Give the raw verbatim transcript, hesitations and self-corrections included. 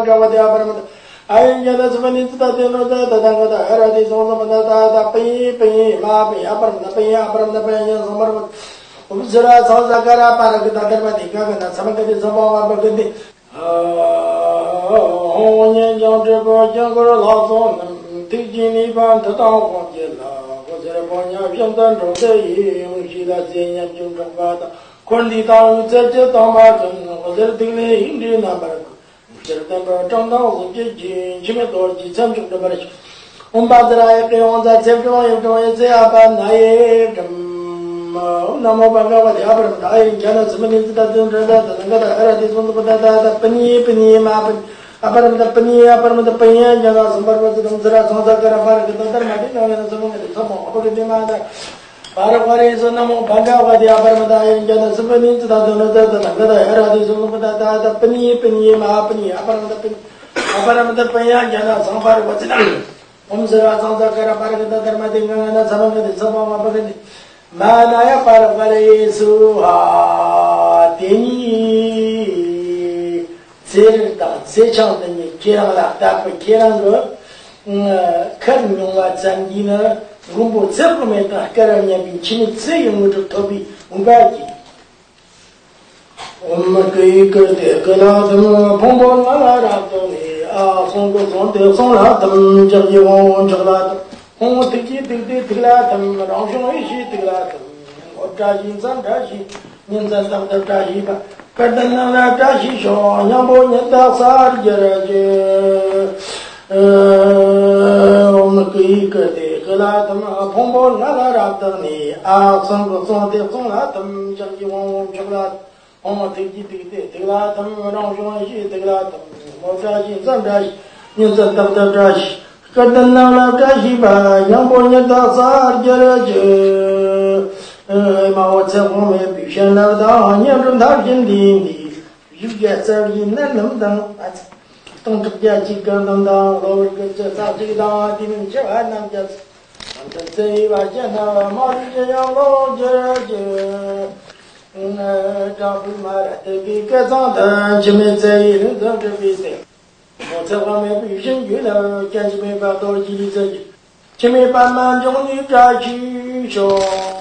འདྲ་བ་དེ་ཨ་པ་ར་མ་ད། ཨ་ཡིན་ཀྱང་ད་སུ་མ་ནི་ཙི་ད་དེ་ནོ་ད་ད་ད་ག་ད་ཨ་ར་དེ་སོང་སོང་མ་ད་ད་ད་པི་པི་མ་པི་ཨ་པ་ར་མ་ད་པི་ཨ་པ་ར་མ་ད་པི་ཡང་སོང་པ་ར་མ། ཨོམ་སི་ར་ཚང་ས་ཀ་ར་པ་ར་གི་ད་དར་མ་དེ་ག་ག་ན་ས་མ་ག་དེ་ས་པ་བ་པ་གི་དེ། ཨོ་ཉན་ཀྱང་འབྲས་བུ་སྐྱབས་མགོན་ལྷ་ཚོགས་རྣམས། ཐུགས་རྗེ་ནུས་པ་འདི་དང་དབང་བསྐྱེད་ལ། འོད་ཟེར་ཕོ་ཉ་བཞིན་དུ་འཕྲོ་མཐུད་ཡིས། ཡེ་ཤེས་ལ་ཟེར་ཉམས་ཀྱི་འཕྲོག་པ་དང་། འཁོར་འདས་དང་ཡོད་ཚད་ཀྱི་དྭངས་མ་ཀུན། འོད་ཟེར་ཐིག་ལེ་ཡིན་གྲོལ་རྣམ་པར་ཀུན། ཕྱིར་སྟོན་པའི་དྲང་དང་གཟུགས་ཀྱི་རྒྱན། འཆི་མེད་རྡོ་རྗེའི་མཚན་མཆོག་འགྲུབ་པར་ཤོག། ཨོཾ་བཛྲ་ཡེ་ཀེ་ཡོངས་རྫོགས་ཚེ་སྒྲོན་ཡེ་སྒྲོན་ཡེ་ཚེ་ཨ་པ་ན་ཡེ་སྒྲོན། ཨོཾ་ན་མོ་བྷ་ག་བ་ཏེ་ཨ་པ་ར་མ་ཏ་ཨ་ཡེ་ཉ་ན་སུ་མ་ནི་ཙི་ད་དུན་ར་ད་ད་ན་ག་ད་ཨ་ར་ཏེ་སོང་ད་པ་ད་ད་ད་པ་ནི་པ་ནི་མ་པ་ཨ་པ་ར་མ་ཏ་པ་ནི་ཨ་པ་ར་མ་ཏ་པ་ཡེ་ཉ་ན་སུ་པ་ར་བ་ཙི་དང་ཙི་ར་སོང་ས་ཀ་ར་པ་ར་གི་ད་ད་ར་མ་ཏེ་ང་ན་སུ་མ་ནི་ཙི་ད་མོ་ཨ་པ་གི་ཏེ་མ་ད། པ་ར་པ་རེ་སོ་ན་མོ་བྷ་ག་བ་ཏེ་ཨ་པ་ར་མ་ཏ་ཨ་ཡེ་ཉ་ན་སུ་མ་ནི་ཙི་ད་དུན་ར་ད་ད་ན་ག་ད་ཨ་ར་ཏེ་སོང་ད་པ་ད་ད་ད་པ་ནི་པ་ནི་མ་པ་ནི་ཨ་པ་ར་མ་ཏ་པ་ནི་ཨ་པ་ར་མ་ཏ་པ་ཡེ་ཉ་ན་སུ་པ་ར་བ་ཙི་དང་། ཨོཾ་སི་ར་ཙང་ཙ་ཀ་ར་པ་ར་ག་ད་དར་མ་ཏེ་ང་ང་ན་ས་མ་ག་ཏེ་ས་པ་མ་པ་ག་ཏེ་མ་ན་ཡ་པ་ར་པ་རེ་སུ་ཧ། དེ་ཉིད་ཚེ་རིལ་དང་ཚེ་ཆང་འདི་ཉིད་ཁྱེད་རང་ལ་བཏབ་པ། ཁྱེད་རང་གི་ཁར་མྱོང་བ་ཙམ་གྱིས་ནི་མགོན་པོ་ཚེ་དཔག་མེད་དང་སྐལ་བ་མཉམ་པའི་འཆི་མེད་ཚེ་ཡི་དངོས་གྲུབ་ཐོབ་པའི་འོས་འབབ་ཀྱིས། ཨོཾ་ཀི་ཀི་ཏེ་ཀི་ལ་ཐུམ། ཕུང་པོ་ལྔ་ལ་རབ་བཏང་ནས། ཨ་གསུང་གི་གསུང་སྟེ་གསུང་ལ་ཐུམ། ལྕགས་ཀྱུའི་དབང་པོ་ལྕགས་ལ་ཐུམ། ཕུང་པོ་ཐིག་གི་ཐིག་སྟེ་ཐིག་ལ་ཐུམ། རང་བྱུང་ཡེ་ཤེས་ཐིག་ལ་ཐུམ། ལྷོ་བཀྲ་ཤིས་མཚན་བཀྲ་ཤིས། ཉིན་མཚན་རྟག་ཏུ་བཀྲ་ཤིས་པ། སྐལ་ལྡན་རྣམས་ལ་བཀྲ་ཤིས་ཤོག། སྙིང་པོ་ཉི་ཟླ་གསལ་གྱུར་ཅིག། ཨོཾ་ཀི་ཀི་ཏེ་ཀི་ལ་ཐུམ། ཕུང་པོ་ལྔ་ལ་རབ་བཏང་ནས། ཨ་གསུང་གི་གསུང་སྟེ་གསུང་ལ་ཐུམ། ལྕགས་ཀྱུའི་དབང་པོ་ལྕགས་ལ་ཐུམ། ཕུང་པོ་ཐིག་གི་ཐིག་སྟེ་ཐིག་ལ་ཐུམ། རང་བྱུང་ཡེ་ཤེས་ཐིག་ལ་ཐུམ། ལྷོ་བཀྲ་ཤིས་མཚན་བཀྲ་ཤིས། ཉིན་མཚན་རྟག་ཏུ་བཀྲ་ཤིས། སྐལ་ལྡན་རྣམས་ལ་བཀྲ་ཤིས་པ། སྙིང་པོ་ཉི་ཟླ་གསལ་གྱུར་ཅིག། ཨེ་མ་འོད་ཚེ་དཔག་མེད་པའི་བྱིན་རླབས་དང་། བསྙེན་སྒྲུབ་མཐར་ཕྱིན་འདིའི་འདི། བཞུགས་རྒྱ་རྩ་བཞིའི་གནད་རྣམས་དང་། སྟོང་ཕྲག་བརྒྱད་ཅུའི་དགེ་འདུན་དང་། གློ་བུར་དགུ་བཅུ་རྩ་གཅིག་དང་། དུས་མིན་འཆི་བ་རྣམས་ཀྱང་། ཐམས་ཅད་བརྩེ་བའི་བར་ཆད་རྣམས། མ་ལུས་ཀྱི་ཡང་ལོག་གྱུར་ཅིག། དྲག་པོའི་མ་ར་ཏི་ཀའི་སྐད་གསང་དུ། འཆི་མེད་ཚེ་ཡི་ལུས་འཛིན་གྲུབ་པའི་སྲས། མ་འོད་ཚེ་དཔག་མེད་པའི་བྱིན་གྱིས་བརླབས། སྐྱོན་ཅི་མེད་པ་རྡོ་རྗེའི་ལུས་རྩལ་གྱིས། འཆི་མེད་པདྨ་འབྱུང་གནས་བཀྲ་ཤིས་ཤོག།